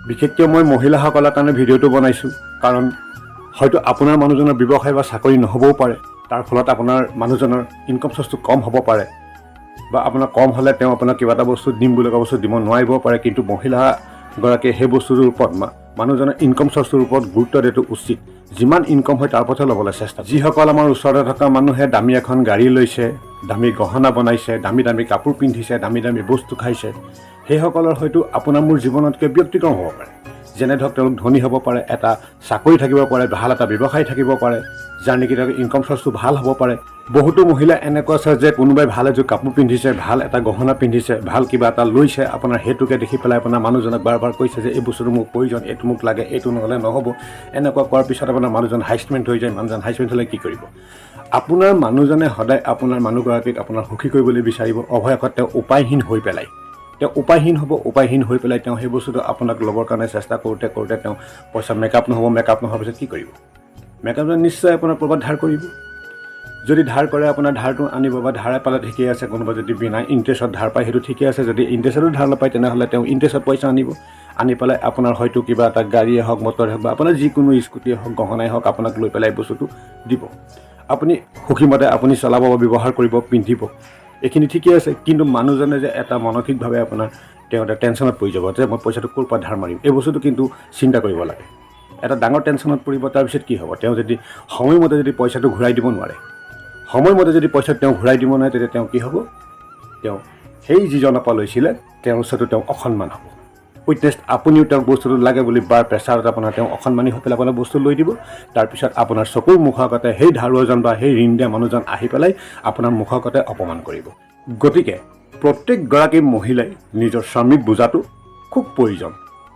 বিশেষকৈ মই মহিলাসকলৰ কাৰণে ভিডিঅ'টো বনাইছোঁ, কাৰণ হয়তো আপোনাৰ মানুহজনৰ ব্যৱসায় বা চাকৰি নহ'বও পাৰে। তাৰ ফলত আপোনাৰ মানুহজনৰ ইনকম চ'ৰ্চটো কম হ'ব পাৰে বা আপোনাৰ কম হ'লে তেওঁ আপোনাক কিবা এটা বস্তু দিম বুলি কোৱা বস্তু দিব নোৱাৰিব পাৰে। কিন্তু মহিলাগৰাকীয়ে সেই বস্তুটোৰ ওপৰত, মানুহজনৰ ইনকম চ'ৰ্চটোৰ ওপৰত গুৰুত্ব দিয়াটো উচিত। যিমান ইনকম হয়, তাৰ ওপৰতহে ল'বলৈ চেষ্টা। যিসকল আমাৰ ওচৰতে থকা মানুহে দামী এখন গাড়ী লৈছে, দামী গহনা বনাইছে, দামী দামী কাপোৰ পিন্ধিছে, দামী দামী বস্তু খাইছে, সেইসকলৰ হয়তো আপোনাৰ মোৰ জীৱনতকৈ ব্যতিক্ৰম হ'ব পাৰে। যেনে ধৰক, তেওঁলোক ধনী হ'ব পাৰে, এটা চাকৰি থাকিব পাৰে, ভাল এটা ব্যৱসায় থাকিব পাৰে, যাৰ নেকি তেওঁলোকৰ ইনকম চ'ৰ্চটো ভাল হ'ব পাৰে। বহুতো মহিলা এনেকুৱা আছে যে কোনোবাই ভাল এযোৰ কাপোৰ পিন্ধিছে, ভাল এটা গহনা পিন্ধিছে, ভাল কিবা এটা লৈছে, আপোনাৰ সেইটোকে দেখি পেলাই আপোনাৰ মানুহজনক বাৰ বাৰ কৈছে যে এই বস্তুটো মোক প্ৰয়োজন, এইটো মোক লাগে, এইটো নহ'লে নহ'ব। এনেকুৱা কোৱাৰ পিছত আপোনাৰ মানুহজন হাইচমেণ্ট হৈ যায়। মানুহজন হাইচমেণ্ট হ'লে কি কৰিব? আপোনাৰ মানুহজনে সদায় আপোনাৰ মানুহগৰাকীক আপোনাৰ সুখী কৰিবলৈ বিচাৰিব। অৱশেষত তেওঁ উপায়হীন হৈ পেলাই, তেওঁ উপায়হীন হ'ব। উপায়হীন হৈ পেলাই তেওঁ সেই বস্তুটো আপোনাক ল'বৰ কাৰণে চেষ্টা কৰোঁতে কৰোঁতে তেওঁ পইচা মেকআপ নহ'ব। মেকআপ নোহোৱাৰ পিছত কি কৰিব? মেকআপ নিশ্চয় আপোনাৰ ক'ৰবাত ধাৰ কৰিব। যদি ধাৰ কৰে, আপোনাৰ ধাৰটো আনিব বা ধাৰে পালে ঠিকেই আছে। কোনোবা যদি বিনা ইণ্টাৰেষ্টত ধাৰ পায়, সেইটো ঠিকে আছে। যদি ইণ্টাৰেষ্টতো ধাৰ নাপায়, তেনেহ'লে তেওঁ ইণ্টাৰেষ্টত পইচা আনিব। আনি পেলাই আপোনাৰ হয়তো কিবা এটা গাড়ীয়ে হওক, মটৰে হওক বা আপোনাৰ যিকোনো স্কুটিয়ে হওক, গহনাই হওক, আপোনাক লৈ পেলাই বস্তুটো দিব। আপুনি সুখীমতে আপুনি চলাব বা ব্যৱহাৰ কৰিব, পিন্ধিব, এইখিনি ঠিকেই আছে। কিন্তু মানুহজনে যে এটা মানসিকভাৱে আপোনাৰ তেওঁ এটা টেনশ্যনত পৰি যাব যে মই পইচাটো ক'ৰ পৰা ধাৰ মাৰিম, এই বস্তুটো কিন্তু চিন্তা কৰিব লাগে। এটা ডাঙৰ টেনশ্যনত পৰিব। তাৰপিছত কি হ'ব? তেওঁ যদি সময়মতে যদি পইচাটো ঘূৰাই দিব নোৱাৰে, সময়মতে যদি পইচা তেওঁ ঘূৰাই দিব নোৱাৰে, তেতিয়া তেওঁ কি হ'ব? তেওঁ সেই যিজনৰ পৰা লৈছিলে, তেওঁৰ ওচৰতো তেওঁ অসন্মান হ'ব। উইটনেছ আপুনিও তেওঁক বস্তুটো লাগে বুলি বাৰ প্ৰেছাৰত আপোনাৰ তেওঁ অসন্মানী হৈ পেলাই আপোনাৰ বস্তু লৈ দিব। তাৰপিছত আপোনাৰ চকুৰ মুখৰ আগতে সেই ধাৰুৱাজন বা সেই ঋণ দিয়া মানুহজন আহি পেলাই আপোনাৰ মুখৰ আগতে অপমান কৰিব। গতিকে প্ৰত্যেকগৰাকী মহিলাই নিজৰ স্বামীক বুজাটো খুব প্ৰয়োজন।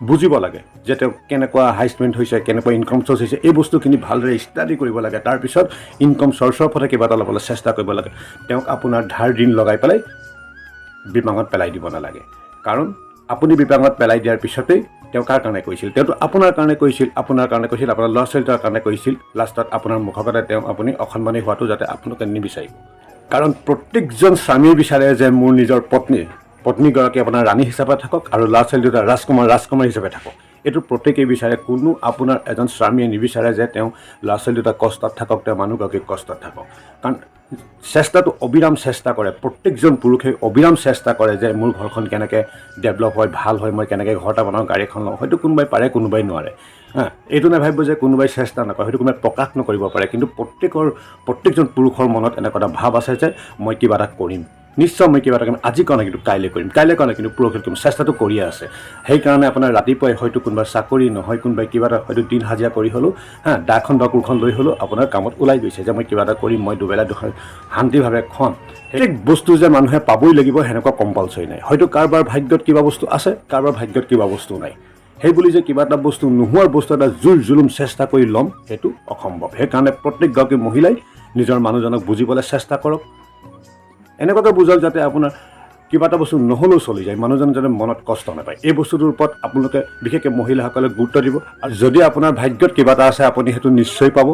বুজিব লাগে যে তেওঁ কেনেকুৱা হাইচমেণ্ট হৈছে, কেনেকুৱা ইনকম চ'ৰ্চ হৈছে, এই বস্তুখিনি ভালদৰে ষ্টাডি কৰিব লাগে। তাৰপিছত ইনকম চ'ৰ্চৰ পথে কিবা এটা ল'বলৈ চেষ্টা কৰিব লাগে। তেওঁক আপোনাৰ ধাৰ ঋণ লগাই পেলাই বিপাঙত পেলাই দিব নালাগে। কাৰণ আপুনি বিপাঙত পেলাই দিয়াৰ পিছতেই তেওঁ কাৰ কাৰণে কৈছিল? তেওঁতো আপোনাৰ কাৰণে কৈছিল, আপোনাৰ কাৰণে কৈছিল, আপোনাৰ ল'ৰা ছোৱালীটোৰ কাৰণে কৈছিল। লাষ্টত আপোনাৰ মুখৰ তেওঁ আপুনি অসন্মানী হোৱাটো যাতে আপোনালোকে নিবিচাৰিব। কাৰণ প্ৰত্যেকজন স্বামীয়ে বিচাৰে যে মোৰ নিজৰ পত্নীগৰাকী আপোনাৰ ৰাণী হিচাপে থাকক আৰু ল'ৰা ছোৱালী দুটা ৰাজকুমাৰ, ৰাজকুমাৰ হিচাপে থাকক। এইটো প্ৰত্যেকেই বিচাৰে। কোনো আপোনাৰ এজন স্বামীয়ে নিবিচাৰে যে তেওঁ ল'ৰা ছোৱালী দুটা কষ্টত থাকক, তেওঁ মানুহগৰাকী কষ্টত থাকক। কাৰণ চেষ্টাটো অবিৰাম চেষ্টা কৰে, প্ৰত্যেকজন পুৰুষে অবিৰাম চেষ্টা কৰে যে মোৰ ঘৰখন কেনেকৈ ডেভেলপ হয়, ভাল হয়, মই কেনেকৈ ঘৰ এটা বনাওঁ, গাড়ী এখন লওঁ। হয়তো কোনোবাই পাৰে, কোনোবাই নোৱাৰে। হা, এইটো নাভাবিব যে কোনোবাই চেষ্টা নকৰে। হয়তো কোনোবাই প্ৰকাশ নকৰিব পাৰে, কিন্তু প্ৰত্যেকজন পুৰুষৰ মনত এনেকুৱা এটা ভাৱ আছে যে মই কিবা এটা কৰিম, নিশ্চয় মই কিবা এটা কৰিম। আজি কৰা নাই, কিন্তু কাইলৈ কৰিম, কাইলৈ কৰা নাই, কিন্তু পৰহি কৰিম। চেষ্টাটো কৰিয়ে আছে। সেইকাৰণে আপোনাৰ ৰাতিপুৱাই হয়তো কোনোবা চাকৰি নহয়, কোনোবাই কিবা এটা হয়তো দিন হাজিৰা কৰি হ'লেও, হা, দাখন বা কোৰখন লৈ হ'লেও আপোনাৰ কামত ওলাই গৈছে যে মই কিবা এটা কৰিম, মই দুবেলা দুসাঁজ শান্তিভাৱে খুৱাম। সেই বস্তু যে মানুহে পাবই লাগিব, সেনেকুৱা কম্পালচৰি নাই। হয়তো কাৰোবাৰ ভাগ্যত কিবা বস্তু আছে, কাৰোবাৰ ভাগ্যত কিবা বস্তু নাই। সেই বুলি যে কিবা এটা বস্তু নোহোৱাৰ বস্তু এটা জোৰ জুলুম চেষ্টা কৰি ল'ম, সেইটো অসম্ভৱ। সেইকাৰণে প্ৰত্যেকগৰাকী মহিলাই নিজৰ মানুহজনক বুজিবলৈ চেষ্টা কৰক। এনেকুৱাকৈ বুজাওক যাতে আপোনাৰ কিবা এটা বস্তু নহ'লেও চলি যায়, মানুহজন যাতে মনত কষ্ট নাপায়। এই বস্তুটোৰ ওপৰত আপোনালোকে বিশেষকৈ মহিলাসকলে গুৰুত্ব দিব। আৰু যদি আপোনাৰ ভাগ্যত কিবা এটা আছে, আপুনি সেইটো নিশ্চয় পাব,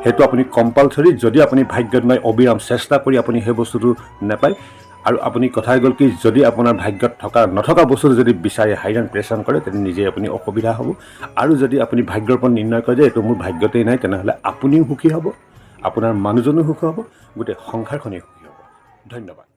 সেইটো আপুনি কম্পালচৰি। যদি আপুনি ভাগ্যত নাই, অবিৰাম চেষ্টা কৰি আপুনি সেই বস্তুটো নাপায়। আৰু আপুনি কথা হৈ গ'ল কি, যদি আপোনাৰ ভাগ্যত থকা নথকা বস্তুটো যদি বিচাৰি হাইৰাণ প্ৰেছাৰ কৰে, তেন্তে নিজে আপুনি অসুবিধা হ'ব। আৰু যদি আপুনি ভাগ্যৰ ওপৰত নিৰ্ণয় কৰে যে এইটো মোৰ ভাগ্যতেই নাই, তেনেহ'লে আপুনিও সুখী হ'ব, আপোনাৰ মানুহজনো সুখী হ'ব, গোটেই সংসাৰখনেই সুখী হ'ব। ধন্যবাদ।